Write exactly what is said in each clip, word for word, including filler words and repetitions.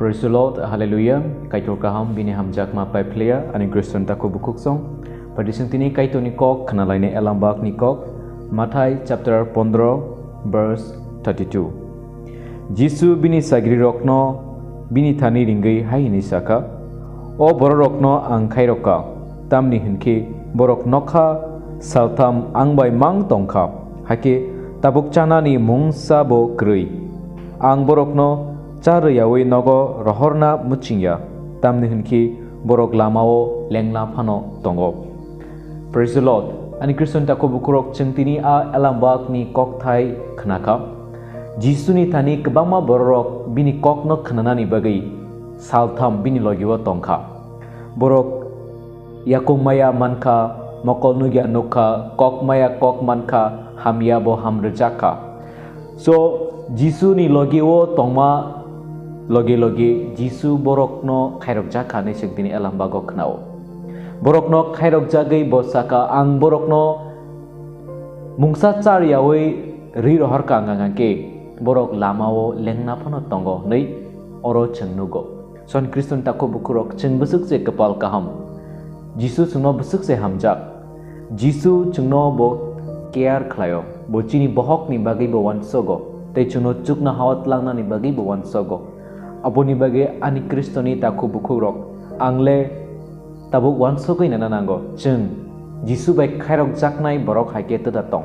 Praise the Lord, Hallelujah. Kaitor kaham, bini hamjakma paiphlaiya, ani Khristan takhuk bukhuksong. Phaidi chwng tini Kaitorni kok khnalaina elambakni kok, Mathai chapter pondro, verse thirty-two. Jisu bini sagrirokno bini thani ringwi hai hwnwi sakha, "O bororokno ang khairokha, tamni hwnkhe borok nokha saltham ang bai mang tongkha, hakhe tabuk chanani mungsa bo kwrwi. Ang borokno cha rwyaui nogo rohorna muchungya, tamni hwnkhe borok lamao lengna phano tongo." Praise the Lord. Ani Khristan takhuk bukhukrok, chwng tini a elambakni kokthai khnakha. Jisuni thani kwbangma bororok bini kokno khnanani bagwi saltham bini logio tongkha. Borok yakung maya mankha, mokol nukya nukha, kok maya kok mankha, hamya bo ham rwjakha. So, Jisuni logio tongma loge loge Jisu borokno khairokjak kha hinwi chwng tini elambago khnao. Borokno khairokjagwi bo sakha, "Ang borokno mungsa cha rwyaui rwi rohorkha, hwnkha khe borok lamao lengna phano tongo," hinwi oro chwng nugo. Son Khristan takhuk bukhukrok, chwng bwswk se kwpal kaham. Jisu chwngno bwswk se hamjak. Jisu chwngno bo care khlaio. Bo chini bohokni bagwi bo uansogo. Tei chwngno chuknohao tlangnani bagwi bo uansogo. Aboni bagwi ani Khristoni takhuk bukhukrok, ang le tabuk uansogwi nana nango. Chwng Jisu bai khairokjaknai borok hai khe twda tong.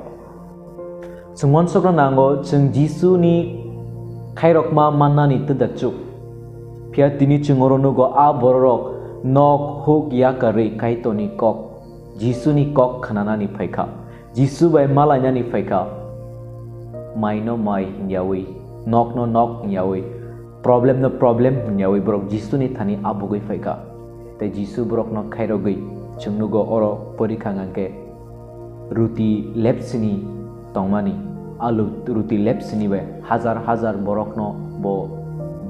Chwng uansukna nango, chwng Jisuni khairokma mannani twda chuk. Phiya tini chwng oro nugo, a bororok nok huk yakarwi Kaitorni kok, Jisuni kok khnanani phaikha. Jisu bai malainani phaikha. Maino mai hwnyaui, nokno nok hwnyaui, problemno problem hwnyaui borok Jisuni thani abugwi phaikha. Tei Jisu borokno khairogwi chwng nugo oro porikha hwnkhe ruti lepsini tongmani, alu ruti lepsini bai hajar hajar borokno bo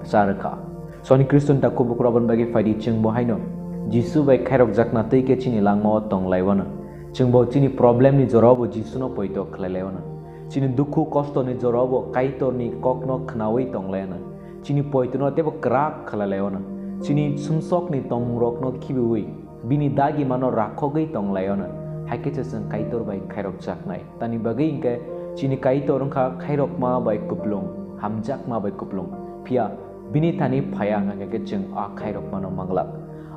cha rwkha. Soni Khristan takhuk bukhukrok, aboni bagwi phaidi chwng bo haino Jisu bai khairokjakna twi khe chini langmao tong laiwano. Chwng bo chini problemni jorao bo Jisuno poito khlai laiwano. Chini dukhu kostoni jorao bo Kaitorni kokno khnaui tong laiwano. Chini poitono teibo kwrak khlai laiwano. Chini sumsokni tongmungrokno khibiui bini dagimano rakhogwi tong laiwano. Hai khe se chwng Kaitor bai khairokjaknai. Tamni bagwi hwnkhe chini Kaitor wngkha khairokma bai kuplung, hamjakma bai kuplung. Phiya bini thani phaiya hwnkha khe chwng a khairokmano manglak.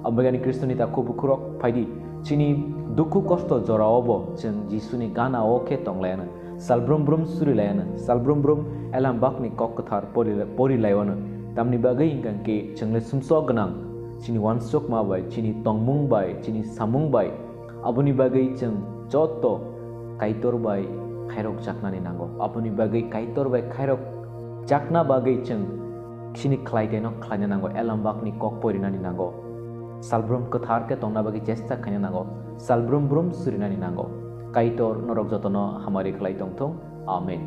Aboni bagwi ani Khristoni takhuk bukhukrok, phaidi chini dukhu kosto jorao bo chwng Jisuni gana o khe tong laiwano. Salbrum brum suri laiwano, salbrum brum elambakni kok kwthar pori, pori laiwano. Tamni bagwi hwnkha khe chwng le sumsok gwnang, chini uansukma bai, chini tongmung bai, chini samung bai. Aboni bagwi chwng joto Kaitor bai khairokjaknani nango. Aboni bagwi Kaitor bai khairokjakna bagwi chwng chini khlaitaino khlaina nango, elambakni kok porinani nango. Salbrum kwthar khe tongna bagwi chesta khaina nango, salbrum brum surinani nango. Kaitor norok jotono hamari khlai tongthung. Amen.